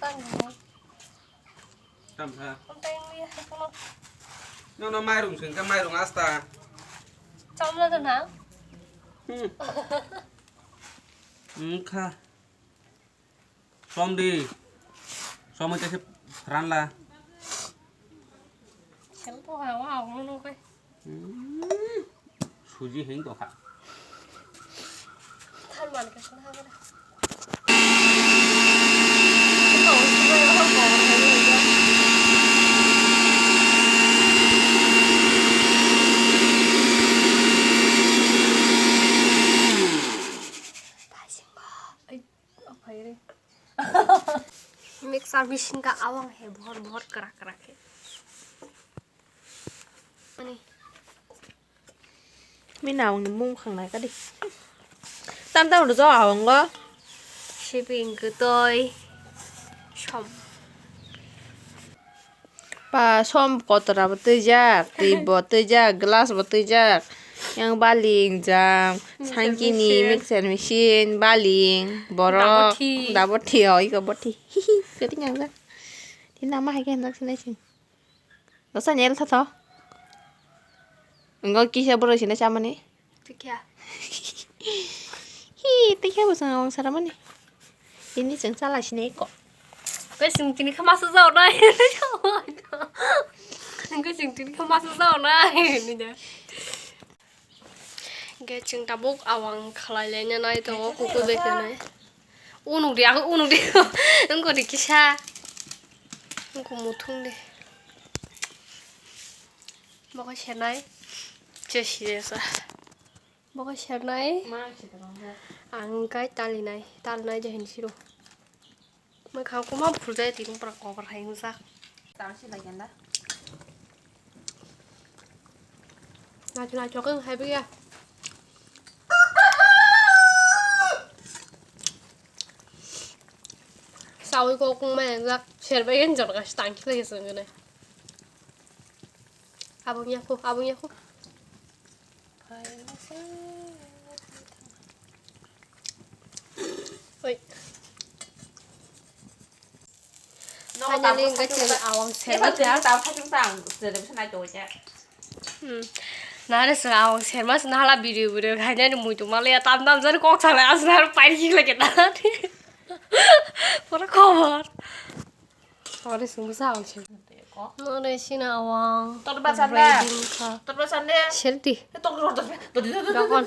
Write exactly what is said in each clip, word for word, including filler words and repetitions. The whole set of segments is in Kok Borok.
Tang ni. Tam kha. Ang tang ni hai kono. No, no, mairung sing kha, mairung asta. Cham la da na? Hmm. Hmm, kha. Som di. Som ite se ran la. Sel to ha wa ang no kai. Hmm. Suji heng to kha. Than man ka sun ha ba. Mixer machine ka awang he bohor bohor krak krak he. Ani. Bini awang ni mung khangnai kadi. Tam tam rwjak awang go. Sibing kwtwi. Som. Pa som kotora bo twijak, twi bo twijak, glass bo twijak. Yang baling jam, sangkini, mixer machine, baling, borok, dabothi, oi ko bothi. Hihi, kwtwi yang jak. Tini nama hai khe hinjak sinai sing. Dosa nyel tha tho. Engo kisa borok sina chamani. Tikya. Hi, tikya bo sanga wng saramani. Ini chwng chala sini ko. Koi sing tini kha masa jao na. Koi sing tini kha masa jao na. Ni da. Ge chwng tabuk awang khalai laina nai tongo kuku bai khe nai. Unuk di, ako unuk di. Wngkha di kisa. Wngkha muthung di. Bokhe sernai. Che siresa. Bokhe sernai. Ang kai talinai. Talinai je hin siro. Mwkhang kuma phurjai tini pura kotor hai wngjak. Tang si lai ganda. Naithok naithok wng hai bwya. Sawi kok wng mai wngjak. Serbai gani jorga si tang si lai gana. Abang yaku, abang yaku. Oi. Finally, ang khe chwng awang serma kha. Hmm. Nare chwng awang serma se nahala video video khainani muitu maliya tam tam jani kok salai aswk naro pairi khiklai khe na. Pura khobor. Nare chwng bwsa awang serma. Nare sina awang. Tor bwsa da. Tor bwsa de. Serti. Tor tor tor. Dokon.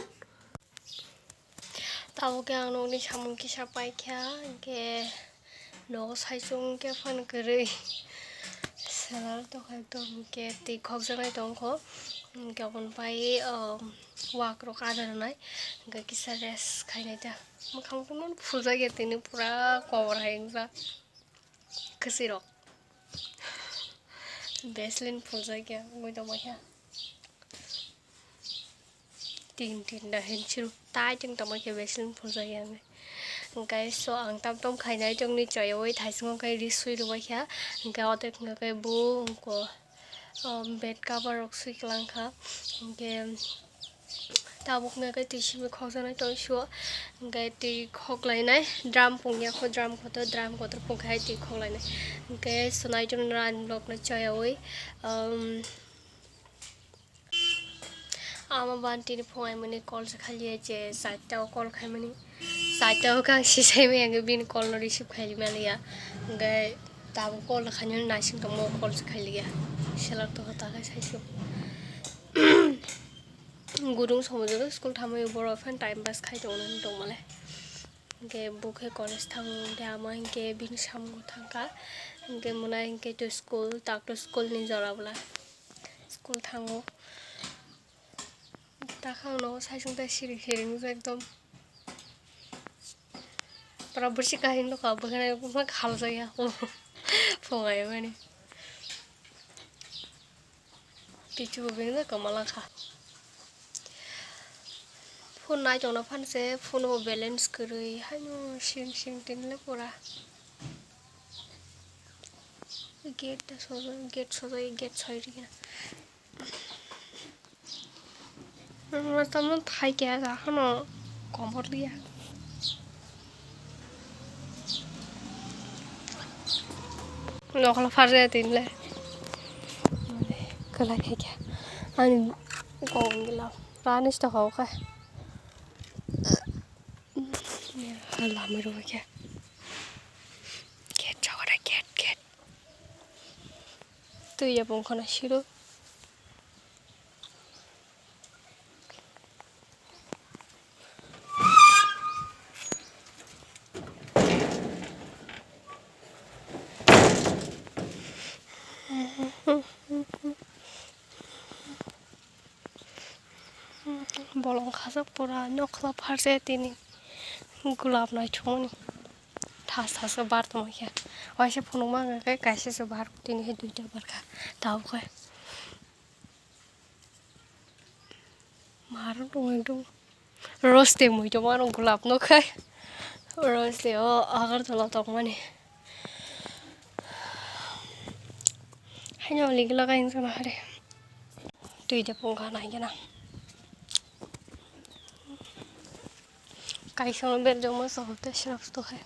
Tabuk khe ang nokni samung kisa paikha, hinkhe nogo saichung khe phano kwrwi. Sellar tongkha ekdom, hinkhe twi khokjaknai tongkho, hinkhe aboni pai, um, wak rok ada rwnai, hinkhe kisa rest khainai ta. Mwkhang phano phuljakya tini pura kobor hai wngjak. Kwchwirok. Vaseline phuljakya wngwi tongbaikha. Tin tin da hin siru tai chwng tongbaikha Vaseline phuljakya wngwi. Guys, so ang tam tam khainai chwngni choyawi thaichungo khe ri swi rwbaikha. Hinkhe o tei wngkha khe bo wngkha. O bed cover rok swi kwlangkha, hinkhe tabuk wngkha khe twi simi khokjaknai tongsiwo, hinkhe twi khoklainai drum pungya kho, drum kotor, drum kotor pungkha hai twi khoklainai, hinkhe swnaitwrwino ani vlogno choyawi, um, ama bantini phungaimani call se khaliya je charta o call khaimani. Saita o kang si sai maya hwnkhe bini call no receive khai maliya. Hwnkhe tabuk call khainani naising tongmo call se khai liya. Selak tongkha ta khe saisuk. Gurung somojogo school thamwi borok phan time pass khai tongnani tongmale. Hwnkhe bo khe college thango hwnkhe ama hwnkhe bini samung thangkha. Hwnkhe mwnai hwnkhe to school tak to school ni jora bwla. School thango. Takhang no saisung tai siri siri wngkha ekdom. Pura bwswk kahim nukha, bwkhwnai bwkhwnai khaljakya. Phungai mani. Kichu bo bini kwma langkha. Phone nai tongna phan se, phone bo balance kwrwi. Haino sing sing tinle pura. Gate da sojai, gate sojai, gate soi rikha. Masa masa thai khe ja hano komor liya. Nokla pharjaya tini le. Kwlai khe khe. Ani kok wngwi la. Rani sto kha o khe. Lama rw khe. Gate jagara gate gate. Twi ya bongkhana siro. Bolong khajak pura nokla pharjaya tini gulab naithokmani thas thas khe bar tongma khe waisa phunukma wngkha khe kaisa se bar tini hai duita barkha tabuk khe. Marwk tong ekdom. Rose de mui tongma rok gulab no khai. Rose de o Agartala tongmani. Haino ligi lagai wngkha na hare. Twi de pungkha nai gana. Kaisa no berjak ma sohor te srap to hai.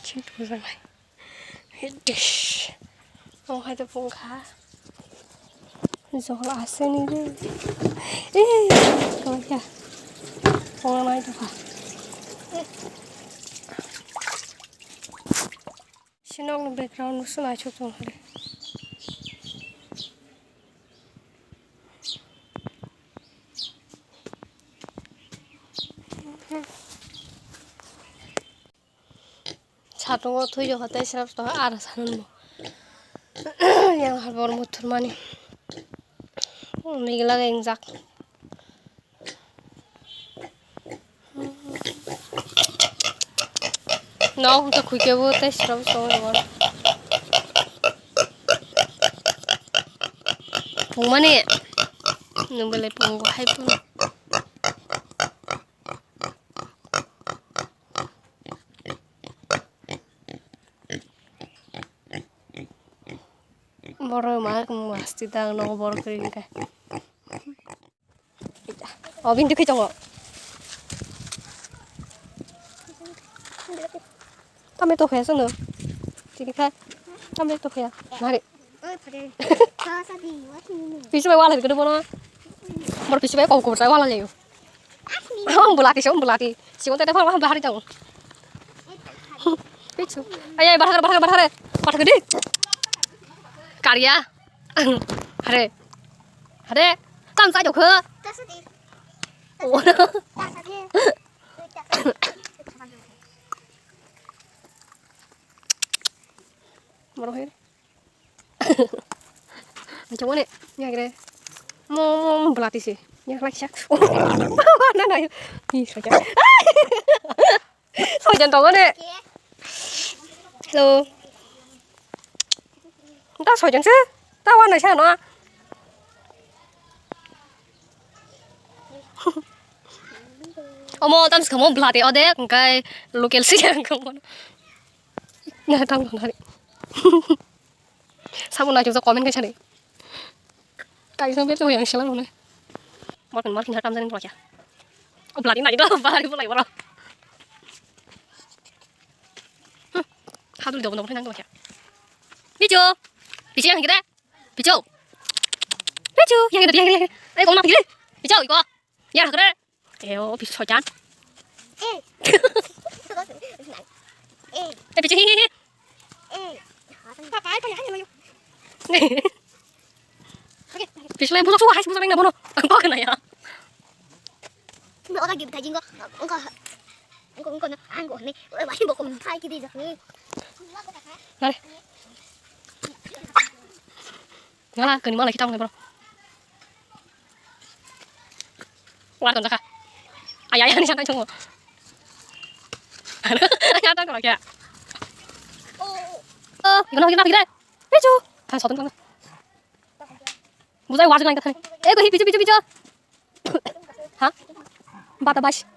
Chintu jangai. Dish. Omo hai to pungkha. Jol aseni de. Eh, kaya. Pungkha nai to kha. Sinok ni background no sunai chuk tong hore. Satungo thwi rok tei srap srap ara sanani bo. Yang harbor muthurmani. Nigla engjak. Nok hwnkhe khuikhe bo tei srap srap tongo. Pungmani nwng belai pungo hai phano. Borok ma masti dang nogo borok kwrwi hwnkhe. O bini twi khe tongo. Tamo to khe sono. Tini kha. Tamo to khe. Nari. Pisu bai wala gede bono. Mor pisu bai kok kok wala leyo. Ang bulati, ang bulati. Sigon tete phang bahari tau. Pichu. Ay, ay, bahar, bahar, bahar. Bahar gede. Karya. Hare. Hare. Kam sa jokho. Oh. Moro hir. Acha mone, ya gre. Mo, mo, mo, belati se. Ya lagi siak. Oh, na, na, ya. Ih, soja. Soja tau ne. Hello. Entah soja se. Tahu anak saya no. Omo tam se kamo belati odek, engkai local se yang kamo. Na, tam kamo hari. Sabo naijak jak comment khe sadi. Kaisa bebsa yang sela rone. Morkin morkin ha tamjani bolakya. O belati nai do bahari bolai boro. Hadul do no nang bolakya. Bicho. Bicho yang gede. Bicho. Bicho yang gede yang gede. Ai kong na gede. Bicho iko. Ya gede. Eo, bicho soitan. Eh. Eh. Eh, bicho, hi, hi, hi. Eh. Papa, ai, pa, ya, ya, ya. Bicho lai, budak suka, hai, budak lai, na, bono. Kok kena ya? Ini orang gitu, tajing kok. Engkau, engkau, engkau, na, engkau, ni. Eh, masih bokong, hai, gitu, ni. Nare. Ngala kani malai kitang bro. War ton jaka. Ay ay ani sana chungo. Ay ata ko kya. Oh, gino gino gino. Pichu. Kan sotan kan. Bujai war jaka thani. Eh go hi pichu pichu pichu. Ha? Bata bash.